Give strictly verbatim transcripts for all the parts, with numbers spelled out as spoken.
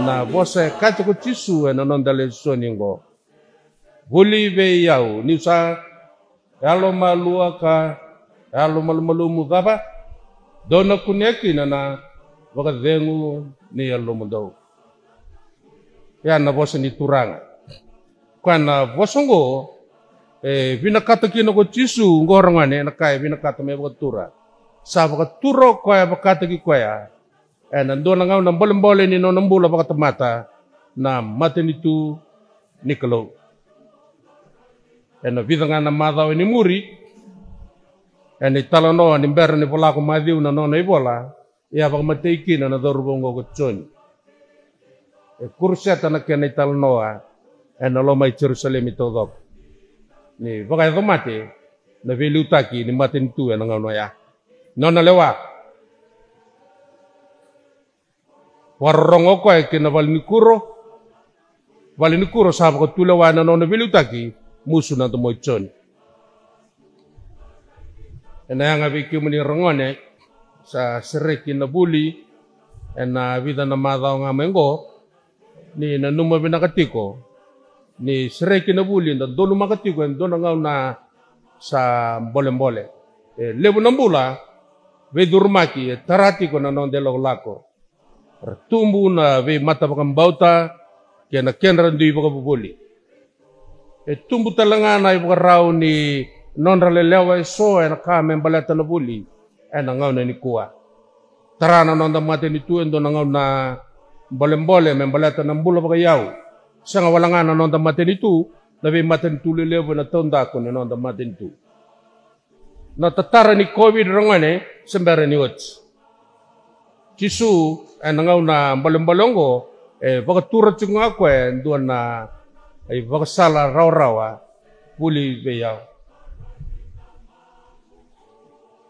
Na vosa e kaya tiko o Jisu ena noda lesoni oqo. Vuli vei au, niu sa yalomalua ka yalomalumalumu cava? Dou na kunea kina na vakacegu ni yalomudou. Ia na vosa ni Turaga. Koya na vosa oqo e vinakata kina ko Jisu oqo, ragone, na ka e vinakata me vakatura. Sa vakatura o koya vakataki koya ena dua na gauna bolebole ni nona bula vakatamata, na matanitu ni Kalou. Ena vica ga na macawa ni muri, ena italanoa ni bera ni volako Maciu na nona ivola, ia vakamatei kina na cauravou oqo ko Joni. E kuruseta na kena italanoa ena loma i Jerusalemi taucoko, ni vakayaco mate na veiliutaki ni matanitu ena gauna oya. Nona lewa, vakarorogo o koya ki na valenikuro. Valenikuro sa vakatulewa ena nona veiliutaki, musu na domo i Joni. Ena yaga vei kemuni, ragone, sa sereki na vuli ena vica na macawa ga mai oqo, ni nanuma vinaka tiko ni sereki na vuli da donumaka tiko e dua na gauna sa bolebole. E levu na bula veicurumaki e tara tiko na noda ilakolako. Ra tubu na veimatavakabauta kei na kedra dui vakavuvuli. E tubu tale ga na ivakarau ni nodra lelewa eso ena ka me baleta na vuli ena gauna nikua. Tara na noda matanitu e dua na gauna bolebole me baleta na bula vakayau. Sega wale ga na noda matanitu, na veimatanitu lelevu ena taudaku ni noda matanitu. Na tatara ni COVID, ragone, se bera ni oti. Jisu ena gauna bolebole oqo e vakatura tiko ga o koya e dua na ivakasala rawarawa, vuli vei au.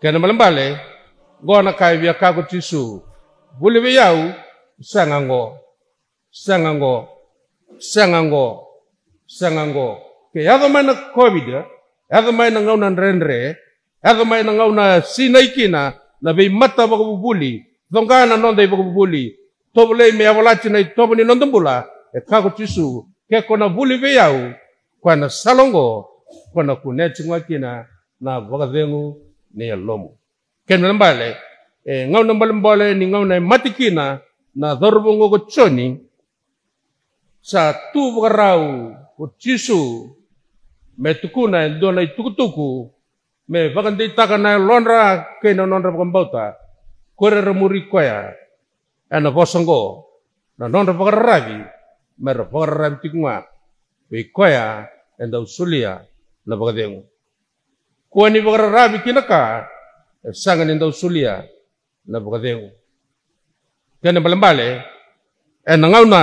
Kena balebale, oqo na ka e via kaya ko Jisu: vuli vei au, sega oqo. Sega oqo. Sega oqo. Sega oqo. Ke yaco mai na COVID, yaco mai na gauna dredre, yaco mai na gauna sinai kina na veimata vakavuvuli, coqa na noda ivakavuvuli, tovolei me yavalati na itovo ni noda bula, e kaya ko Jisu, ke ko na vuli vei au, koya na sala oqo ko na kunea tiko ga kina na vakacegu ni yalomu. Kena balebale, e gauna bolebole ni gauna e mate kina na cauravou oqo ko Joni, sa tu vakarau ko Jisu me tukuna e dua na itukutuku me vakadeitaka na yalodra kei na nodra vakabauta, ko ira era muri koya. Ena vosa oqo, na nodra vakararavi, me ra vakararavi tiko ga vei koya e dau solia na vakacegu. Kua ni vakararavi ki na ka e sega ni dau solia na vakacegu. Kena balebale, ena gauna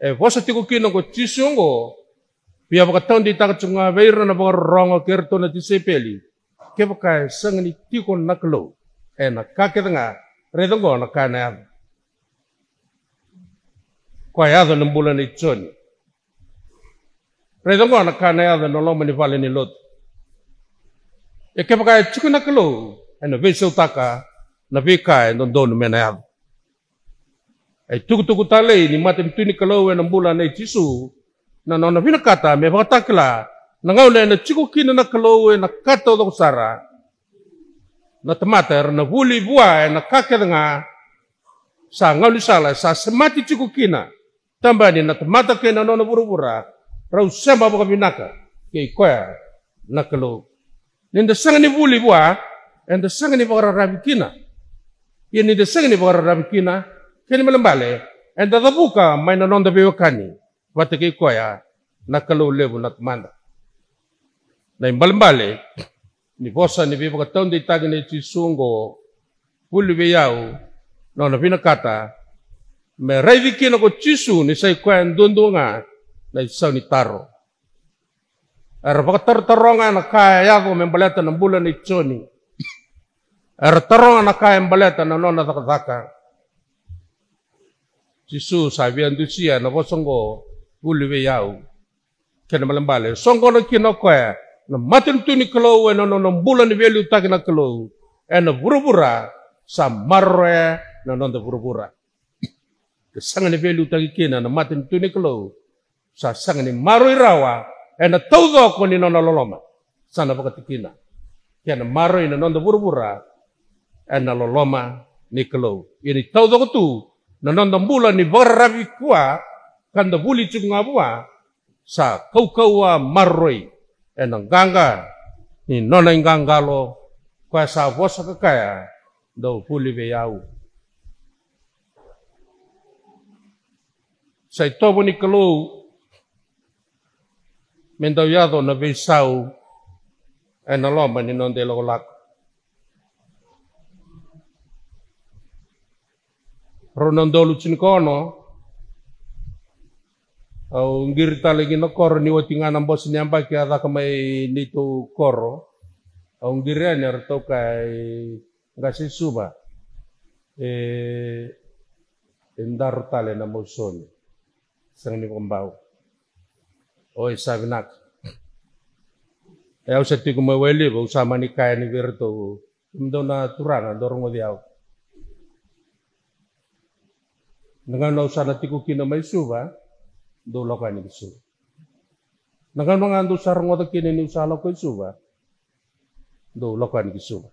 e vosa tiko kina ko Jisu oqo, via vakataudeitaka tiko ga vei ira na vakarorogo kei iratou na tisaipeli, kevaka e sega ni tiko na Kalou ena ka kece ga, raica oqo na ka ena yaco. Koya e yaco ena bula nei Joni. Raica oqo na ka ena yaco ena loma ni vale ni lotu. Ia kevaka e tiko na Kalou, ena veisautaka na veika e dodonu me na yaco. E tukutuku talei ni matanitu ni Kalou ena bula nei Jisu, na nona vinakata me vakatakila na gauna ena tiko kina na Kalou ena ka taucoko sara. Na tamata era na vuli vua ena ka kece ga sa gaunisala, sa semati tiko kina. Tabani na tamata kei na nona vuravura, rau sema vakavinaka kei koya na Kalou. Ni da sega ni vuli vua, eda sega ni vakararavi kina. Ia ni da sega ni vakararavi kina, kena balebale, eda cavuka mai na noda veiwekani vata kei koya na Kalou levu na Tamada. Na ibalebale ni vosa ni veivakataudeitaki nei Jisu oqo, vuli vei au, nona vinakata me raici kina ko Jisu ni sa i koya duadua ga na isau ni taro. Era vakatarotaroga na ka e yaco me baleta na bula nei Joni. Era taroga na ka e baleta na nona cakacaka. Jisu sa via dusia na vosa oqo, vuli vei au. Kena balebale, soqona kina o koya na matanitu ni Kalou ena nona bula ni veiliutaki na Kalou ena vuravura, sa maroroya na noda vuravura. Ka sega ni veiliutaki kina na matanitu ni Kalou, sa sega ni maroroi rawa ena taucoko ni nona loloma. Sa na vakatikina kei na maroroi na noda vuravura ena loloma ni Kalou. Ia ni taucoko tu na noda bula ni vakararavi vua, ka da vuli tiko ga vua, sa kaukauwa maroroi ena qaqa ni nona iqaqalo, koya sa vosa ka kaya, dou vuli vei au. Sa itovo ni Kalou me dau yaco na veisau ena loma ni noda ilakolako. Rua na udolu tinikaono, au qiri tale ki na koro ni oti ga na bose ni yabaki a caka mai neitou koro. Au qiri yani eratou kaya i qase i Suva, e, e daru tale na mausomi. Sega ni vakabau. Oi, sa vinaka. E, au sa tiko mai Wailiva, au sa mani kaya yani vei iratou, kemudou na turaga, dou rogoci au. Na gauna au sa na tiko kina mai Suva, dou lako yani ki Suva. Na gauna ga dou sa rogoca kina niu sa lako i Suva, dou lako yani ki Suva.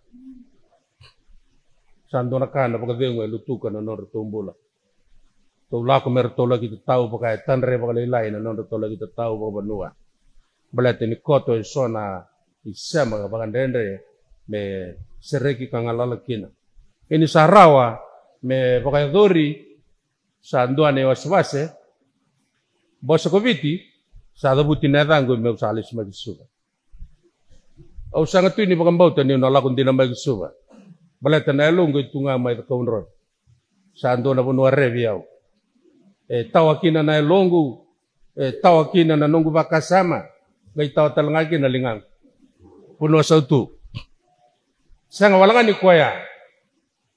Sa dua na ka na vakacegu e lutuka na nodratou bula. Ratou lako me ratou laki tatau vaka e tadre vakalailai na nodratou laki tatau vakavanua. Baleta ni koto eso na isema ka vakadredre me sereki ka galala kina. Ia ni sa rawa me vakayacori, sa dua na iwasewase, bose ko Viti, sa cavuti na yacaqu meu sa lesu mai ki Suva. Au sega tu ni vakabauta niu na lako dina mai ki Suva. Baleta na yaloqu e tu ga mai Cakaudrove. Sa dua na vanua re vei au. E tawa kina na yaloqu, e tawa kina na noqu vakasama, qai tawa tale ga kina na ligaqu. Vanua sautu. Sega wale ga ni koya.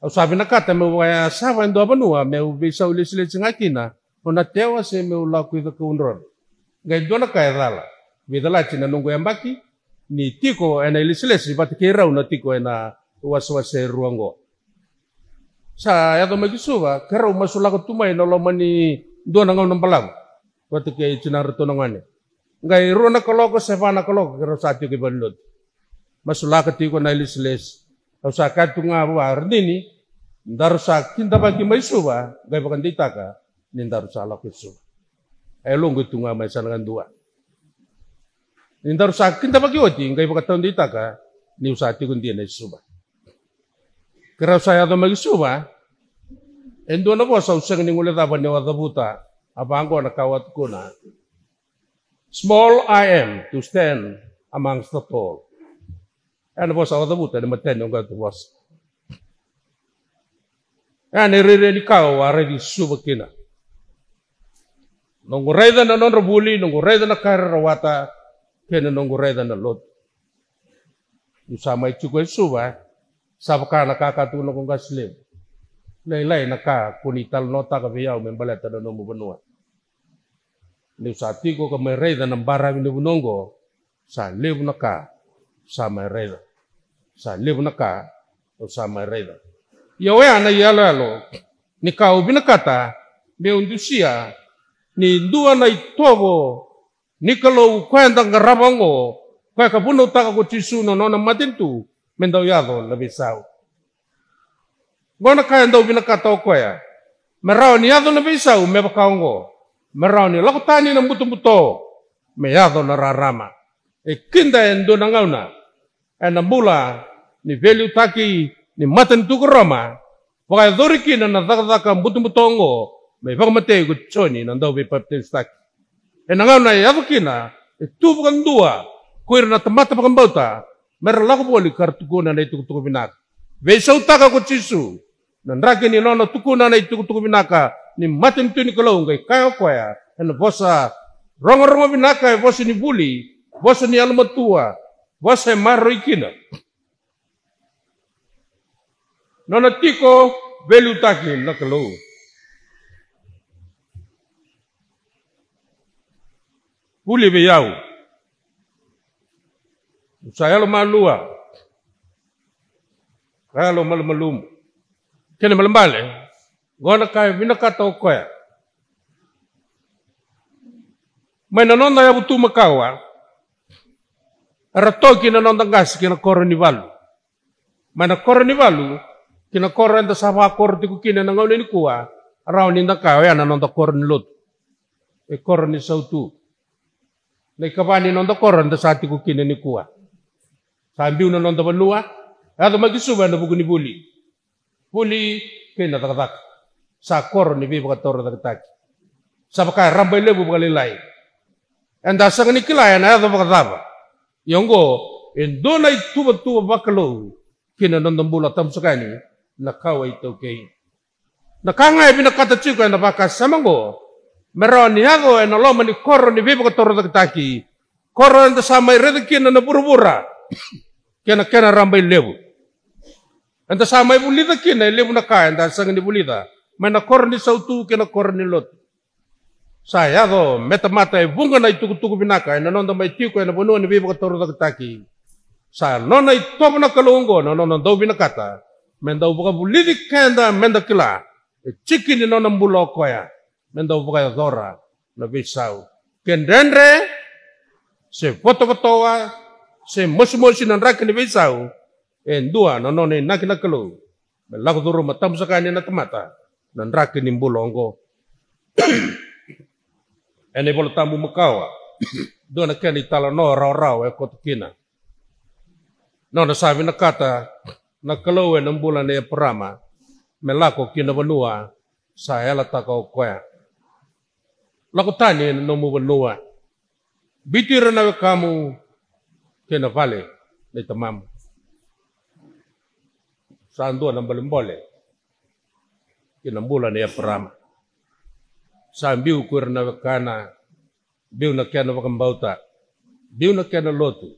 Au sa vinakata meu vakayasava e dua vanua meu veisau lesilesi ga kina, o Natewa se meu lako i Cakaudrove. Qai dua na ka e cala. Veicalati na noqu yabaki ni tiko ena ilesilesi vata kei rau na tiko ena wasewase e rua oqo. Sa yaco mai ki Suva, keirau masulaka tu mai na loma ni dua na gauna balavu vata kei tinadratou na gone. Qai rua na kaloko se va na kaloko keirau sa tiko i valenilotu. Masulaka tiko na ilesilesi. Au sa kaya tu ga vua, Radini, daru sa kidavaki mai Suva, qai vakadeitaka ni daru sa lako i Suva. E loqu e tu ga mai, sa na kadua. Ni daru sa kidavaki oti, qai vakataudeitaka niu sa tiko dina i Suva. Keirau sa yaco mai ki Suva, e dua na vosa au sega ni guilecava niu a cavuta, a vaqo na ka au a tukuna. Small I am to stand amongst the tall. Ena vosa au a cavuta ena imatai ni noqu vosa. Ena irairai ni ka au a raici Suva kina. Noqu raica na nodra vuli, noqu raica na ka era rawata, kei na noqu raica na lotu. Niu sa mai tiko e Suva, sa vaka na ka ka tukuna ko qase levu. Lailai na ka ko ni talanoataka vei au me baleta na nomu vanua. Niu sa tiko ka mai raica na baravi ni vanua oqo, sa levu na ka sa mai raica. Sa levu na ka au sa mai raica. Ia oya na iyaloyalo ni ka au vinakata meu dusia, ni dua na itovo ni Kalou koya eda qarava oqo, koya ka vunautaka ko Jisu na nona matanitu, me dau yaco na veisau. Oqo na ka e dau vinakata o koya, me rawa ni yaco na veisau me vaka oqo, me rawa ni lako tani na butobuto, me yaco na rarama. E kida e dua na gauna ena bula ni veiliutaki ni matanitu ko Roma, vakayacori kina na cakacaka butobuto oqo, me vakamatei ko Joni na dauveipapitaisotaki. Ena gauna e yaco kina, e tu vakadua ko ira na tamata vakabauta, me ra lako voli ka ra tukuna na itukutuku vinaka. Veisautaka ko Jisu, na draki ni nona tukuna na itukutuku vinaka ni matanitu ni Kalou, qai kaya o koya ena vosa rogorogo vinaka, e vosa ni vuli, vosa ni yalomatua, vosa e maroroi kina. Nona tiko veiliutaki na Kalou. Vuli vei au. Au sa yalomalua ka yalomalumalumu. Kena ibalebale, qo na ka e vinakata o koya. Mai na noda yavu tu makawa, era toki na noda qase ki na koro ni valu. Mai na koro ni valu ki na koro eda sa vakoro tiko kina ena gauna nikua, rawa ni da kaya oya na noda koro ni lotu. E koro ni sautu. Na ikava ni noda koro eda sa tiko kina nikua. Sa biu na noda vanua, yaco mai ki Suva ena vuku ni vuli. Vuli kei na cakacaka. Sa koro ni veivakatorocaketaki. Sa vaka e raba i levu vakalailai. Eda sega ni kila ena yaco vakacava. Ia oqo, e dua na ituvatuva vakalou ki na noda bula, tamusakani, na kawa iTaukei. Na ka ga e vinakata tiko ena vakasama oqo, me rawa ni yaco ena loma ni koro ni veivakatorocaketaki, koro eda sa mai raica kina na vuravura kei na kena raba i levu. Eda sa mai vulica kina e levu na ka eda sega ni vulica mai na koro ni sautu kei na koro ni lotu. Sa yaco me tamata e vuqa na itukutuku vinaka ena noda mai tiko ena vanua ni veivakatorocaketaki. Sa nona itovo na Kalou oqo na nona dau vinakata me dau vakavulici keda, me da kila e tiki ni nona bula o koya, me dau vakayacora na veisau. Ke dredre, se votovotoa, se mosimosi na draki ni veisau, e dua na nona inaki na Kalou me lako curuma, tamusakani, na tamata na draki ni bula oqo. Ena iVolatabu makawa, dua na kena italanoa rawarawa e koto kina. Nona sa vinakata na Kalou ena bula nei Eparama me lako ki na vanua sa yalataka o koya. Lako tani ena nomu vanua. Biuti ira na wekamu kei na vale nei tamamu. Sa dua na bolebole ki na bula nei Eparama. Sa biu ko ira na wekana, biu na kena vakabauta, biu na kena lotu,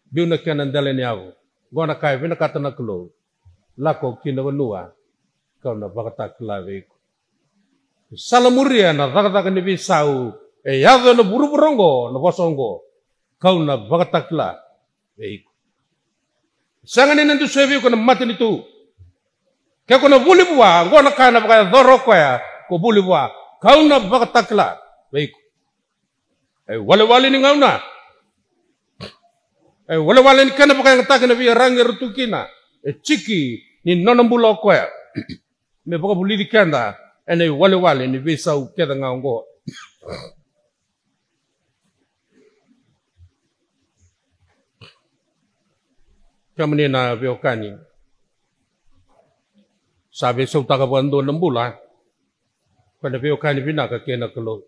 biu na kena dela ni yavu. Qo na ka e vinakata na Kalou. Lako ki na vanua kau na vakatakila vei iko. Salamuria na cakacaka ni veisau e yaco ena vuravura oqo, na vosa oqo, kau na vakatakila vei iko. Sega ni na dusia vei iko na matanitu. Ke ko na vuli vua, oqo na ka na vakayacora o koya, ko vuli vua, kau na vakatakila vei iko. E walewale ni gauna. E walewale ni kena vakayagataki na veiyaragi era tu kina. E tiki ni nona bula o koya me vakavulici keda ena iwalewale ni veisau kece ga oqo. Kemuni na veiwekani, sa veisautaka vakadua na bula ko na veiwekani vinaka kei na Kalou.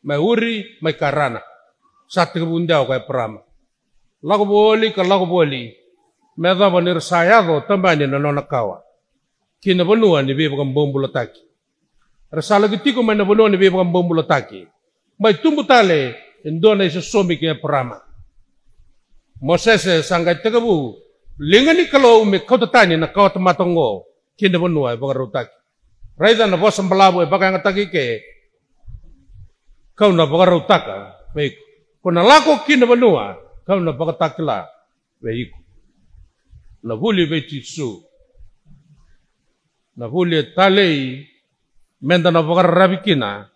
Mai Uri, mai Karana. Sa tekivu dewa ko Eparama. Lako voli ka lako voli me yacova ni ra sa yaco tabani na nona kawa ki na vanua ni veivakabobulataki. Ra sa laki tiko mai na vanua ni veivakabobulataki, mai tubu tale e dua na isosomi kei Eparama. Mosese sa qai tekivu liga ni Kalou me kauta tani na kawatamata oqo ki na vanua e vakarautaki. Raica na vosa balavu e vakayagataki ke, kau na vakarautaka vei iko. Ko na lako ki na vanua kau na vakatakila vei iko. Na vuli vei Jisu. Na vuli e talei meda na vakararavi kina.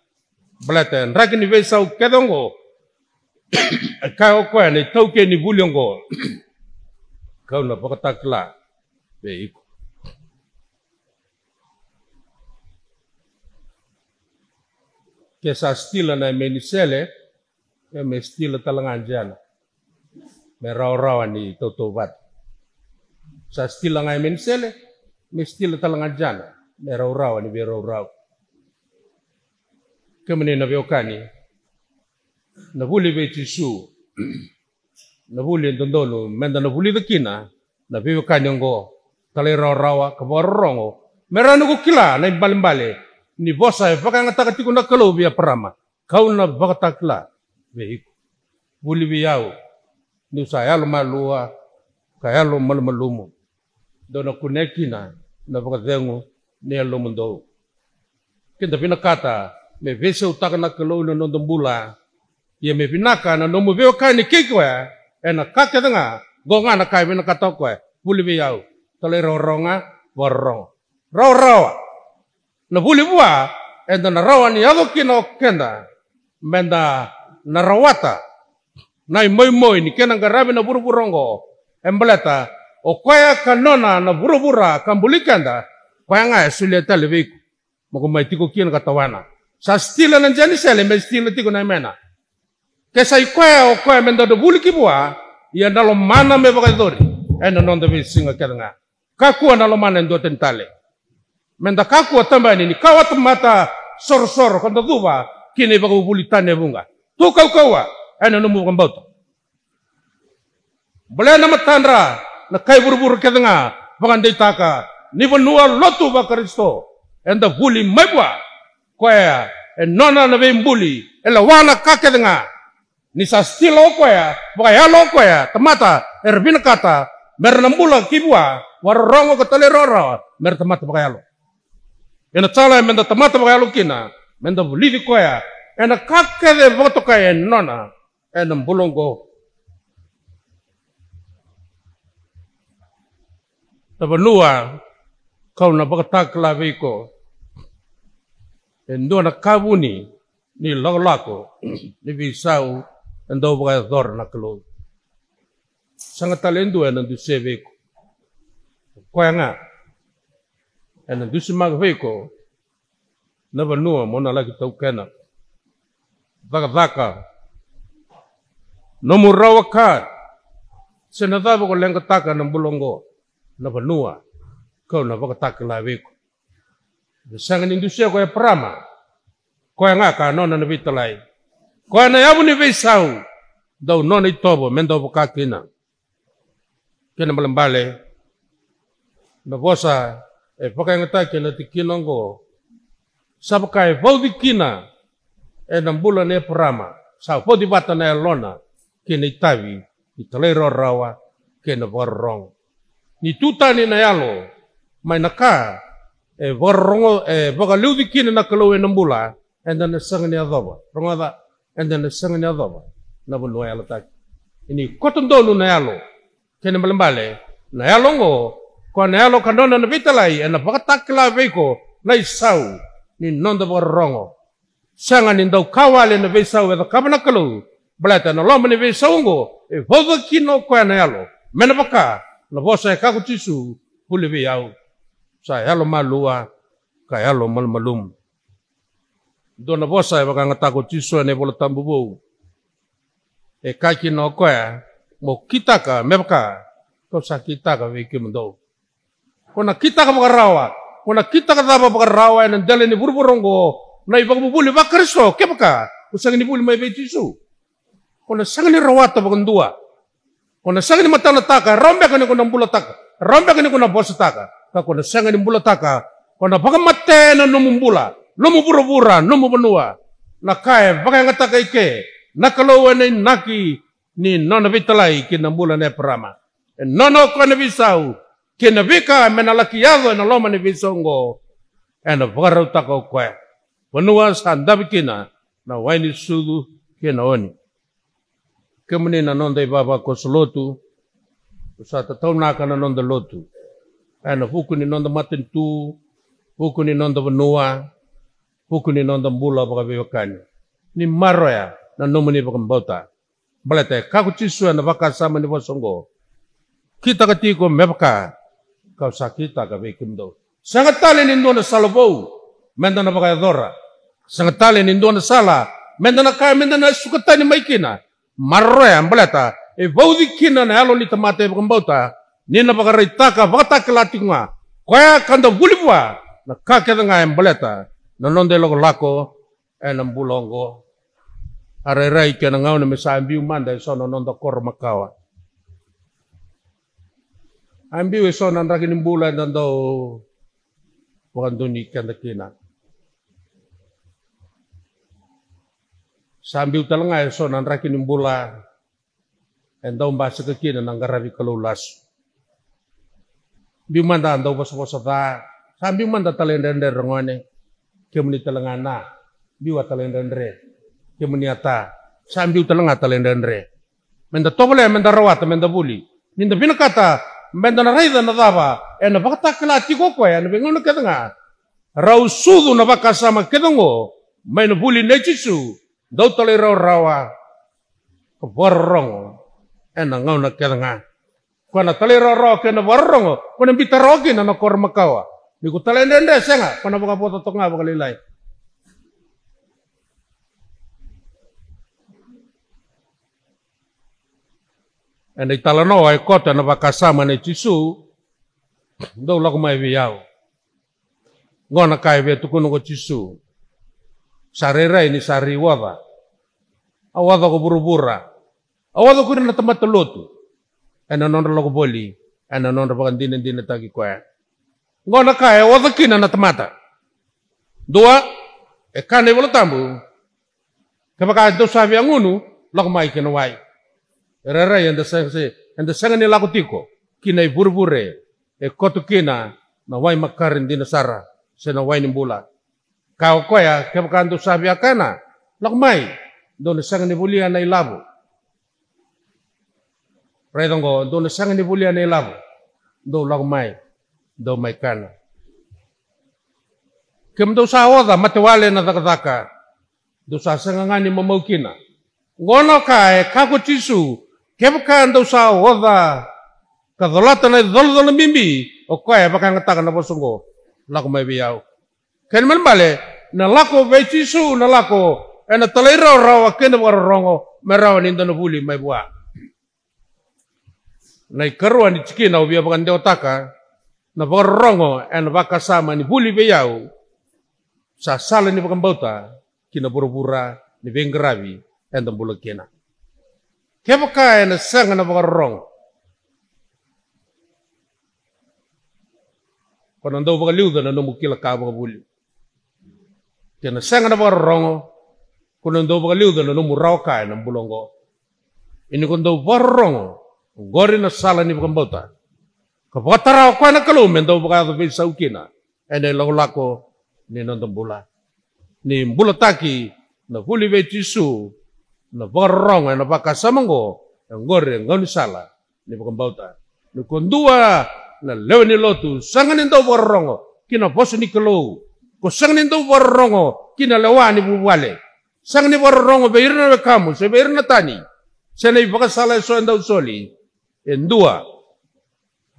Baleta e draki ni veisau kece oqo, e kaya o koya na itaukei ni vuli oqo, kau na vakatakila vei iko. Ke sa stila na yame ni sele, e me stila tale ga jana. Me rawarawa ni tautauvata. Sa stila ga yame ni sele, me stila tale ga jana. Me rawarawa ni veiraurau. Kemuni na veiwekani, na vuli vei Jisu. Na vuli e dodonu meda na vulica kina na veiwekani oqo, talairawarawa ka vakarorogo, me rawa ni ko kila na ibalebale ni vosa e vakayagataka tiko na Kalou vei Eparama, kau na vakatakila vei iko. Vuli vei au, niu sa yalomalua ka yalomalumalumu. Dou na kunea kina na vakacegu ni yalomudou. Keda vinakata me veisautaka na Kalou na noda bula. Ia me vinaka na nomu veiwekani kei koya ena ka kece ga. Qo ga na ka e vinakata o koya. Vuli vei au. Talairawarawa ga, vakarorogo. rawarawa. Na vuli vua, eda na rawa ni yaco kina o keda, meda na rawata na imoimoi ni kena qaravi na vuravura oqo. E baleta o koya ka nona na vuravura ka buli keda, koya ga e solia tale vei iko mo ko mai tiko kina ka tawana. Sa stila na Janisele me stila tiko na Emena. Ke sa i koya o koya me da dovuli ki vua, ia na lomana me vakayacori ena noda veisiga kece ga. Kakua na lomana e dua tani tale. Me da kakua tabani ni kawa tamata sorosoro ka da cuva ki na ivakavuvuli tani e vuqa. Tu kaukauwa ena nomu vakabauta. Bolea na matadra na kai vuravura kece ga, vakadeitaka ni vanua lotu vaKarisito eda vuli mai vua. Koya e nona na veibuli, e lewa na ka kece ga. Ni sa stila o koya vakayalo o koya tamata era vinakata mera na bula ki vua, vakarorogo ka talairawarawa mera tamata vakayalo. Ena sala meda tamata vakayalo kina, meda vulici koya ena ka kece vakatokai e nona ena bula oqo. Na vanua kau na vakatakila vei iko e dua na ka vuni ni lakolako ni veisau e dau vakayacora na Kalou. Sega tale e dua ena dusia vei iko. Koya ga ena dusimaka vei iko na vanua mo na laki taukena. Cakacaka, nomu rawa ka, se na cava ko leqataka na bula oqo, na vanua kau na vakatakila vei iko. E sega ni dusia ko Eparama. Koya ga ka nona na veitalai. Koya na yavu ni veisau, dau nona itovo me dau vaka kina. Kena balebale, na vosa e vakayagataki ena tikina oqo, sa vaka e vauci kina ena bula nei Eparama, sa vauci vata na yalona kei na itavi ni talairawarawa kei na vakarorogo. Ni tu tani na yalo mai na ka e vakarorogo, e vakaliuci kina na Kalou ena bula, eda na sega ni yacova. Rogoca, eda na sega ni yacova na vanua yalataki. Ni koto donu na yalo. Kena balebale, na yalo oqo, koya na yalo ka nona na veitalai, ena vakatakila vei iko na isau ni noda vakarorogo. Sega ni dau ka wale na veisau e cakava na Kalou, baleta ena loma ni veisau oqo e vauca kina o koya na yalo. Me na vaka na vosa e kaya ko Jisu, vuli vei au, sa yalo malua ka yalo malumalumu. Dua na vosa e vakayagataka ko Jisu ena iVola Tabu Vou. E kaya kina o koya, mo kitaka me vaka kau sa kitaka vei kemudou. Ko na kitaka vakarawa, ko na kitaka cava vakarawa ena dela ni vuravura oqo, na ivakavuvuli vaKarisito, kevaka ko sega ni vuli mai vei Jisu. Ko na sega ni rawata vakadua. Ko na sega ni matanataka, e rawa beka ni ko na bulataka, e rawa beka ni ko na vosataka, ka ko na sega ni bulataka. Ko na vakamatea na nomu bula, nomu vuravura, nomu vanua. Na ka e vakayagataka i ke na Kalou ena inaki ni nona veitalai ki na bula nei Eparama. E nona o koya na veisau kei na veika me na laki yaco ena loma ni veisau oqo. Ena vakarautaka o koya vanua sa davi kina na wai ni sucu kei na oni. Kemuni na noda ivavakoso lotu, sa tataunaka na noda lotu ena vuku ni noda matanitu, vuku ni noda vanua, vuku ni noda bula vakaveiwekani. Ni maroroya na nomuni vakabauta. Baleta e kaya ko Jisu ena vakasama ni vosa oqo, kitaka tiko me vaka kau sa kitaka vei kemudou. Sega tale ni dua na sala vou meda na vakayacora. Sega tale ni dua na sala meda na kaya meda na suka tani mai kina. Maroroya baleta e vauci kina na yalo ni tamata e vakabauta, ni na vakaraitaka, vakatakila tiko ga koya ka da vuli vua na ka kece ga e baleta na noda ilakolako ena bula oqo. A rairai kena gauna me sa biu mada eso na noda koro makawa. A biu eso na draki ni bula eda dau vakadonui keda kina. Sa biu tale ga eso na draki ni bula e dau basika kina na qaravi kalou lasu. Biu mada a dau vosavosa ca, sa biu mada talaidredre, ragone, kemuni tale ga na, biu a talaidredre, kemuni a ta, sa biu tale ga talaidredre. Meda tovolea, meda rawata, meda vuli. Ni da vinakata Meda na raica na cava ena vakatakila tiko o koya ena veigauna kece ga. Rau sucu na vakasama kece oqo mai na vuli nei Jisu, dau talairawarawa ka vakarorogo ena gauna kece ga. Ko na talairawarawa kei na vakarorogo, ko na biuta rawa kina na koro makawa. Ni ko talaidredre, sega, ko na vakavoca toka ga vakalailai. Ena italanoa e koto ena vakasama nei Jisu, dou lako mai vei au. Qo na ka e via tukuna ko Jisu. Sa rairai ni sa rai oca. A oca ko vuravura. A oca ko ira na tamata lotu. Ena nodra lako voli, ena nodra vakadinadinataki koya. Qo na ka e oca kina na tamata. Dua, e kaya na iVola Tabu. Kevaka dou sa via gunu, lako mai kina wai. E rairai eda sega, eda sega ni lako tiko ki na ivurevure e koto kina na wai makare dina sara, se na wai ni bula. Kaya o koya, kevaka dou sa via kana, lako mai, dou na sega ni volia na ilavo. Raica oqo, dou na sega ni volia na ilavo. Dou lako mai, dou mai kana. Kemudou sa oca, mate wale na cakacaka. Dou sa sega ga ni mamau kina. Qo na ka e kaya ko Jisu, kevaka dou sa oca ka colata na icolacola bibi, o koya e vakayagataka na vosa oqo, lako mai vei au. Kena ibalebale, na lako vei Jisu, na lako ena talairawarawa kei na vakarorogo, me rawa ni da na vuli mai vua. Na ikarua ni tikina au via vakadewataka, na vakarorogo ena vakasama ni vuli vei au, sa sala ni vakabauta ki na vuravura ni veiqaravi eda bula kina. Kevaka ena sega na vakarorogo, ko na dau vakaliuca na nomu kila ka vakavuli. Ke na sega na vakarorogo, ko na dau vakaliuca na nomu rawa ka ena bula oqo. Ia ni ko dau vakarorogo, oqori na sala ni vakabauta. Ka vakatara o koya na Kalou me dau vakayaco veisau kina ena ilakolako ni noda bula. Ni bulataki na vuli vei Jisu, na vakarorogo ena vakasama oqo, e oqori e gaunisala ni vakabauta. Ni ko dua na lewe ni lotu sega ni dau vakarorogo ki na vosa ni Kalou, ko sega ni dau vakarorogo ki na lewa ni vuvale, sega ni vakarorogo vei ira na wekamu se vei ira na tani, se na ivakasala eso e dau soli, e dua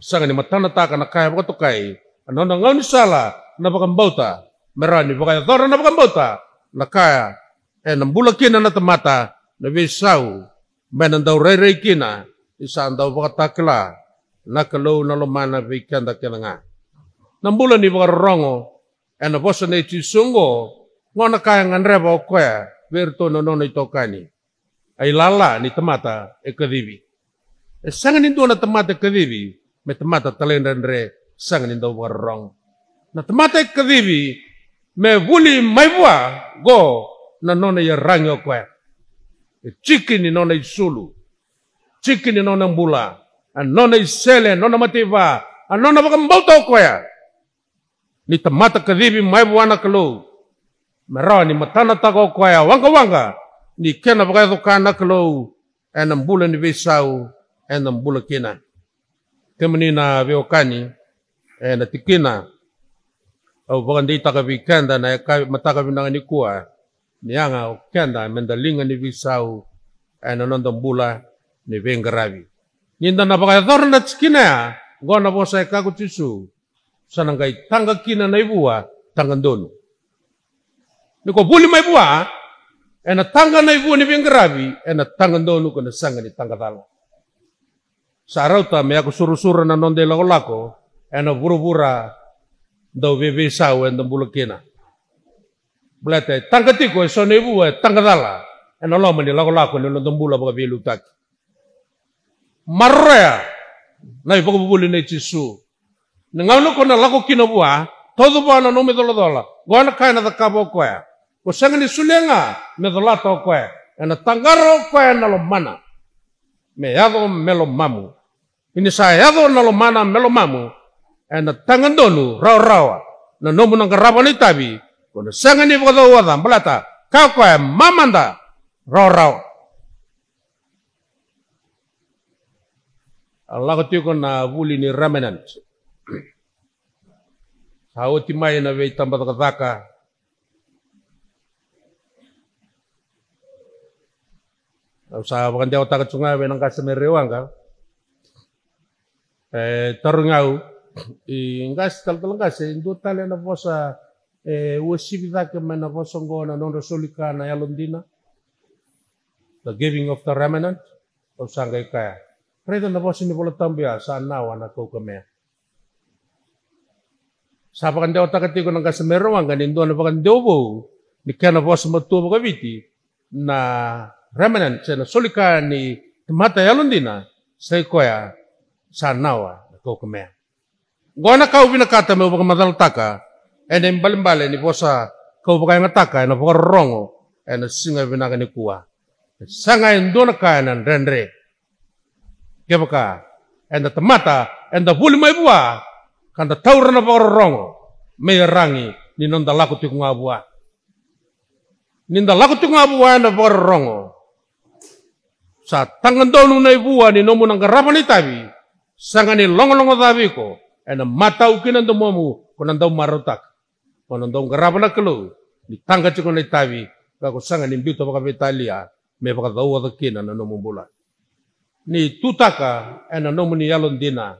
sega ni matanataka na ka e vakatokai, a nona gaunisala na vakabauta, me rawa ni vakayacora na vakabauta na ka ena bula kina na tamata, na veisau me na dau rairai kina ni sa dau vakatakila na Kalou na lomana vei keda kece ga. Na bula ni vakarorogo ena vosa nei Jisu oqo, qo na ka e gadreva o koya vei iratou na nona itokani. A ilala ni tamata e kacivi. E sega ni dua na tamata e kacivi me tamata talaidredre, sega ni dau vakarorogo. Na tamata e kacivi me vuli mai vua, qo na nona iyaragi o koya. E tiki ni nona isulu, tiki ni nona bula, a nona isele, a nona mataiva, a nona vakabauta o koya ni tamata kacivi mai vua na Kalou, me rawa ni matanataka o koya waqawaqa ni kena vakayaco ka na Kalou ena bula ni veisau eda bula kina. Kemuni na veiwekani, ena tikina au vakadeitaka vei keda na yakavi, mataka vinaka nikua, ni yaga o keda meda liga ni veisau ena noda bula ni veiqaravi. Ni da na vakayacora na tikina ya, qo na vosa e kaya ko Jisu, sa na qai taqa kina na ivua taqa donu. Ni ko vuli mai vua, ena taqa na ivua ni veiqaravi, ena taqa donu, ko na sega ni taqa cala. Sa rauta me yaco surasura na noda ilakolako ena vuravura dau veiveisau eda bula kina. Baleta e taqa tiko eso na ivua e taqa cala ena loma ni lakolako ni noda bula vakaveiliutaki. Maroroya na ivakavuvuli nei Jisu. Na gauna ko na lako kina vua, tauca vua na nomu icolacola. Qo na ka ena cakava o koya. Ko sega ni solia ga me colata o koya. Ena taqara o koya na lomana me yaco me lomamu. Ia ni sa yaco na lomana me lomamu, ena taqa donu rawarawa na nomu na qarava na itavi. Ko na sega ni vakacauoca, baleta kaya o koya, mamada rawarawa. A lako tiko na vuli ni remnant. Sa oti mai na veitabacakacaka. Au sa vakadewataka tu ga vei na qase mai Raiwaqa. E tarogi au i qase, talatala qase, e dua tale na vosa e uasivi cake mai na vosa oqo na nodra soli ka na yalodina. The giving of the remnant. Au sa qai kaya, raica na vosa ni Vola Tabu ya, sa nawa na kaukamea. Sa vakadewataka tiko na qase mai Raiwaqa ni dua na vakadewa vou ni kena vosa matua vakaviti na remnant, se na soli ka ni tamata yalodina, sa i koya sa nawa na kaukamea. Oqo na ka au vinakata meu vakamacalataka ena ibalebale ni vosa kau vakayagataka ena vakarorogo ena siga vinaka nikua. E sega e dua na ka ena dredre. Kevaka eda tamata, eda vuli mai vua ka da taura na vakarorogo me iyaragi ni noda lako tiko ga vua. Ni da lako tiko ga vua ena vakarorogo, sa taqa donu na ivua ni nomu na qarava na itavi. Sega ni logologocavi iko, ena matau kina domomu ko na dau marautaka. Ko na dau qarava na Kalou ni taqa tiko na itavi, ka ko sega ni biuta vakaveitalia me vakacauoca kina na nomu bula. Ni tutaka ena nomuni yalodina,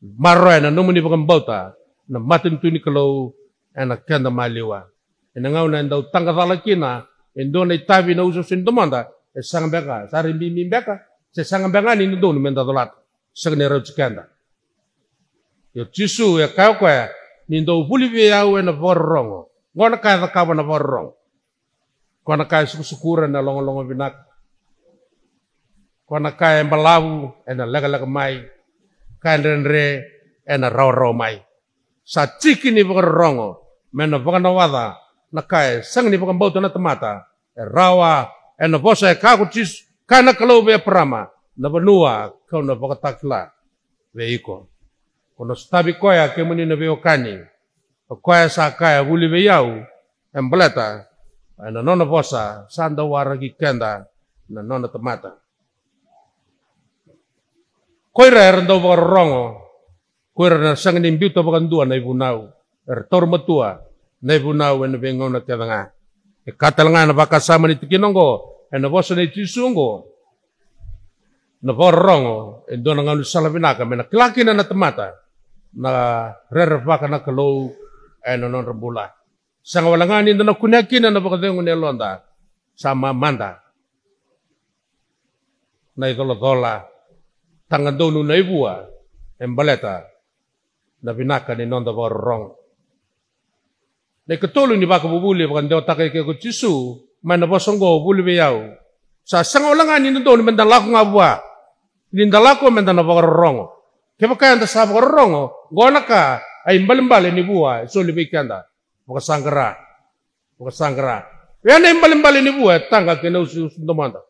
maroroya na nomuni vakabauta na matanitu ni Kalou ena keda maliwa. Ena gauna e dau taqacala kina e dua na itavi na usoso ni domoda, e sega beka, sa ri bibi beka, se sega beka ni dodonu me da colata. Sega ni rauti keda. Ia o Jisu e kaya o koya, ni dou vuli vei au ena vakarorogo. Oqo na ka e cakava na vakarorogo. Ko na ka e sukusukura ena logologo vinaka. Ko na ka e balavu ena lekaleka mai. Ka e dredre ena rawarawa mai. Sa tiki ni vakarorogo me na vakanawaca na ka e sega ni vakabauta na tamata. E rawa ena vosa e kaya ko Jisu, kaya na Kalou vei Eparama, na vanua kau na vakatakila vei iko. Ko na sotavi koya, kemuni na veiwekani. O koya sa kaya, vuli vei au, e baleta ena nona vosa sa dau waraki keda na nona tamata. Ko ira era dau vakarorogo, ko ira na sega ni biuta vakadua na ivunau, era taura matua na ivunau ena veigauna kece ga. E ka tale ga ena vakasama ni tikina oqo, ena vosa nei Jisu oqo. Na vakarorogo e dua na gaunisala vinaka me na kila kina na tamata na rerevaka na Kalou ena nodra bula. Sega wale ga ni da na kunea kina na vakacegu ni yaloda, sa mamada na icolacola, taqa donu na ivua, e baleta na vinaka ni noda vakarorogo. Na ikatolu ni vakavuvuli e vakadewataka eke ko Jisu mai na vosa oqo, vuli vei au. Sa sega wale ga ni dodonu me da lako ga vua, ni da lako me da na vakarorogo. Kevaka eda sa vakarorogo, oqo na ka, a ibalebale ni vua e soli vei keda. Vakasaqara. Vakasaqara. Oya na ibalebale ni vua e taqa kei na usuusu domoda.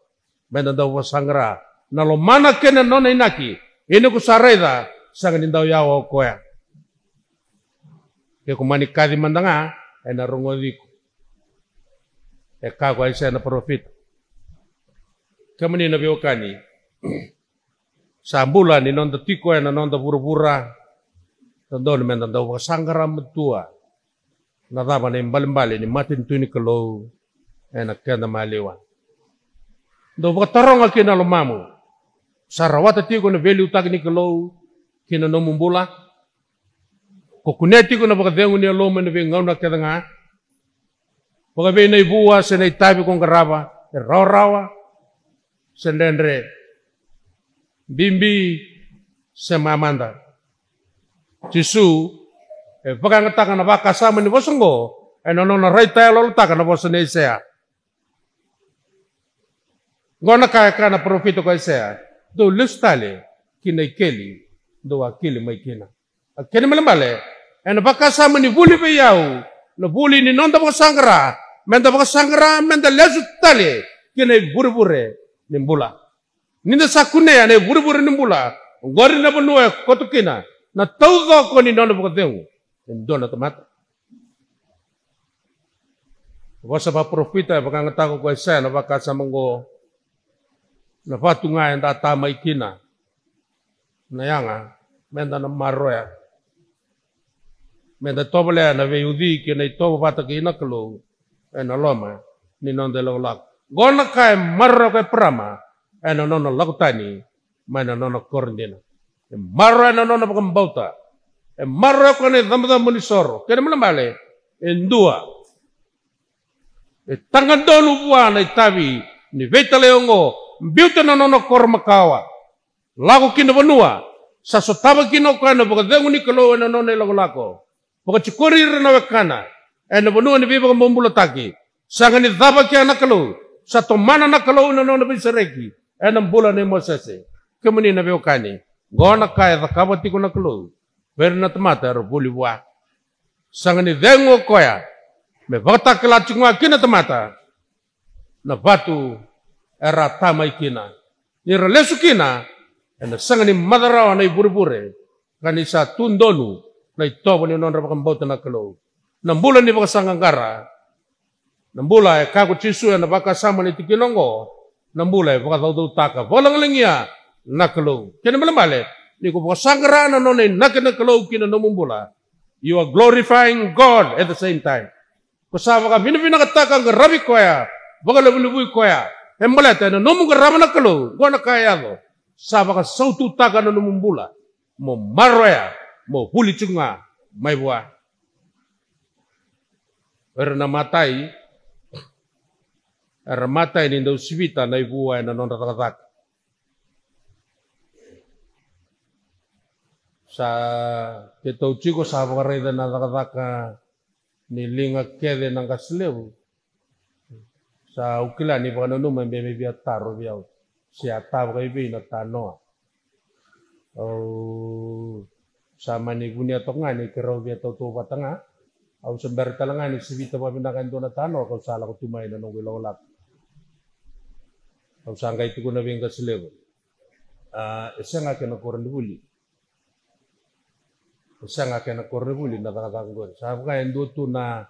Me da dau vakasaqara na lomana kei na nona inaki. Ia ni ko sa raica, sega ni dau yawa o koya. Ke ko mani kaci mada ga, ena rogoci iko. E kaya ko Aisea na parofita. Kemuni na veiwekani, sa bula ni noda tiko ena noda vuravura, dodonu me da dau vakasaqara matua. Na cava na ibalebale ni matanitu ni Kalou ena keda maliwa? Dau vakataroga kina na lomamu. Sa rawata tiko na veiliutaki ni Kalou ki na nomu bula? Ko kunea tiko na vakacegu ni yalomu ena veigauna kece ga? Vakavei na ivua se na itavi ko qarava, e rawarawa se dredre, bibi se mamada. Jisu e vakayagataka na vakasama ni vosa oqo ena nona raitayaloyalotaka na vosa ni Aisea. Oqo na ka e kaya na parofita ko Aisea, dou lesu tale ki na ikeli dou a keli mai kina. A kena ibalebale ena vakasama ni vuli vei au, na vuli ni noda vakasaqara, me da vakasaqara me da lesu tale ki na ivurevure ni bula. Ni da sa kunea na ivurevure ni bula, oqori na vanua e koto kina na taucoko ni nona vakacegu e dua na tamata. Vosa vakaparofita e vakayagataka ko Aisea na vakasama oqo, na vatu ga eda a ta mai kina. Na yaga, meda na maroroya. Meda tovolea na veiuci kei na itovo vata kei na Kalou ena loma ni noda ilakolako. Qo na ka e maroroya ko Eparama ena nona lako tani mai na nona koro dina. E maroroya na nona vakabauta. E maroroya ko na icabocabo ni soro. Kena ibalebale, e dua. E taqadonu vua na itavi ni veitalai oqo, biuta na nona koro makawa, lako ki na vanua sa sotava kina o koya na vakacegu ni Kalou ena nona ilakolako. Vakatikori ira na wekana ena vanua ni veivakabobulataki. Sega ni cava kea na Kalou. Sa tomana na Kalou na nona veisereki ena bula nei Mosese. Kemuni na veiwekani, qo na ka e cakava tiko na Kalou vei ira na tamata era vuli vua. Sega ni cegu o koya me vakatakila tiko ga kina tamata na vatu era ta mai kina. Ni ra lesu kina, ena sega ni maca rawa na ivurevure, ka ni sa tu donu na itovo ni nodra vakabauta na Kalou. Na bula ni vakasaqaqara, na bula e kaya ko Jisu ena vakasama ni tikina oqo, na bula e vakacaucautaka, vakalagalagia na Kalou. Kena ibalebale, ni ko vakasaqara na nona inaki na Kalou ki na nomu bula, you are glorifying God at the same time. Ko sa vakavinavinakataka, qaravi koya, vakalevulevui koya. E baleta ena nomu qarava na Kalou, qo na ka e yaco. Sa vakasaututaka na nomu bula. Mo maroroya, mo vuli tiko ga mai vua. Era na matai, era matai ni dau sivita na ivua ena nodra cakacaka. Sa keitou tiko sa vakaraica na cakacaka ni liga kece na qase levu. Sa au kila ni vakananuma e bau mai via taro vei au se a ta vakaivei na tanoa. Au sa mani vunia toka ga ni keirau via tautauvata ga. Au sa bera tale ga ni sivita vakavinaka e dua na tanoa kau sa lako tu mai na noqu ilakolako. Au sa qai tukuna vei qase levu, a, e sega kena koronivuli. E sega kena koronivuli na cakacaka qori. Sa vaka e dua tu na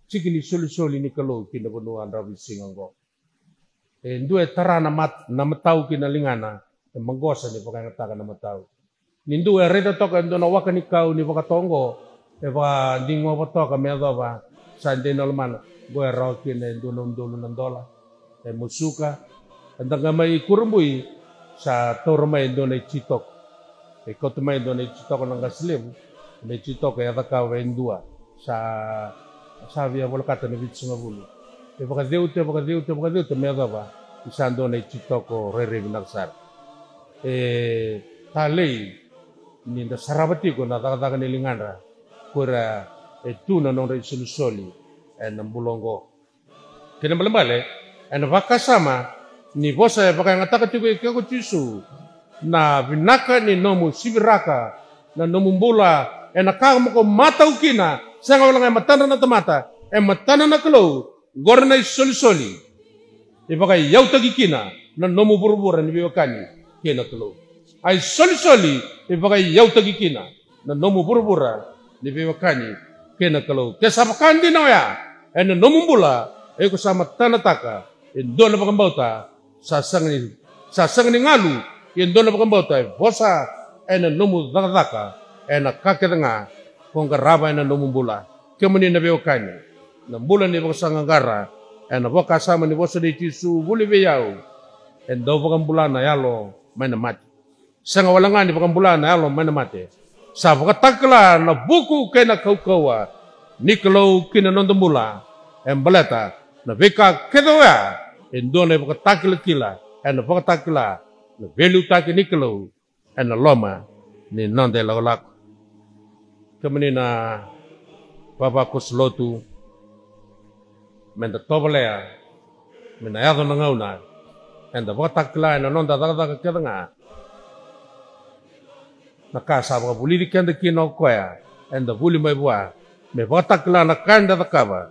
tiki ni solisoli ni Kalou ki na vanua Dravuisiga qo. E dua e tara na mat-, na matau ki na ligana, e maqosa ni vakayagataka na matau. Ni dua e raica toka e dua na waka ni kau ni vakatoqo, e vakadigova toka me yacova sa dei na lomana. Qo e rawa kina e dua na udolu na dola. E musuka, eda qai mai kurabui, sa taura mai e dua na ititoko. E kauta mai e dua na ititoko na qase levu, na ititoko e cakava e dua. Sa, sa via volekata na vitusagavulu. E vakaceuta, e vakaceuta, e vakaceuta me yacova ni sa dua na ititoko rairai vinaka sara. E talei ni da sarava tiko na cakacaka ni ligadra, ko ira e tu na nodra isolisoli ena bula oqo. Kena ibalebale, ena vakasama ni vosa e vakayagataka tiko e ke ko Jisu, na vinaka ni nomu siviraka na nomu bula ena ka mo ko matau kina, sega walega e matadra na tamata, e matana na Kalou. Qori na isolisoli e vakaiyautaki kina na nomu vuravura ni veiwekani kei na Kalou. A isolisoli e vakaiyautaki kina na nomu vuravura ni veiwekani kei na Kalou. Ke sa vaka dina oya ena nomu bula, e ko sa matanataka e dua na vakabauta sa sega ni, sa sega ni galu, e dua na vakabauta e vosa ena nomu cakacaka, ena ka kece ga ko qarava ena nomu bula. Kemuni na veiwekani, na bula ni vakasaqaqara ena vakasama ni vosa nei Jisu, vuli vei au, e dau vakabula na yalo mai na mate. Sega walega ni vakabula na yalo mai na mate, sa vakatakila na vuku kei na kaukauwa ni Kalou ki na noda bula. E baleta na veika kece oya, e dua na ivakatakilakila ena vakatakila na veiliutaki ni Kalou ena loma ni noda ilakolako. Kemuni na vavakoso lotu, meda tovolea me na yaco na gauna eda vakatakila ena noda cakacaka kece ga na ka sa vakavulici keda kina o koya, eda vuli mai vua me vakatakila na ka eda cakava.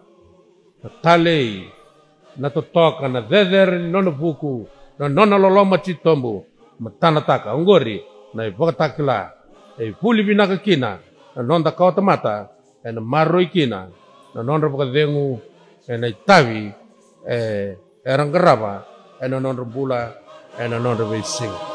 Na talei, na totoka, na cecere ni nona vuku, na nona loloma titobu, matanataka. Oqori na ivakatakila e vuli vinaka kina na noda kawatamata, ena maroroi kina na nodra vakacegu ena itavi e, era qarava ena nodra bula, ena nodra veisiga.